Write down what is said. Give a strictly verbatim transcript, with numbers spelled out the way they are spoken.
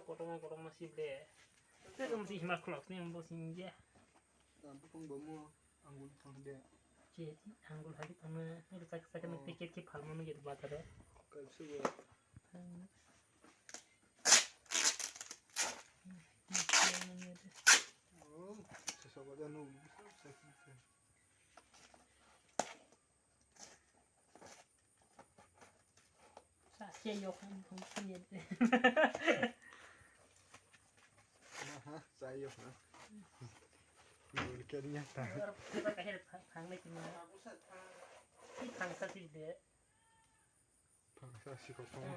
Kotorma kotorma si ble. Tei tong si hima khulok sini bo sini je. Ang bukung bo mo angul thang de. Che, angul hai thang na. Ni sak sak na ticket ki phal mo ni bazar e. Kaisa bo. Oh, sesa bazar no. Sa che yok ham ham che. Aha, sa yok ha. Gol ke niya ta. Kita kahir phang le kima. Ki phang sa si de. Phang sa si ko tong.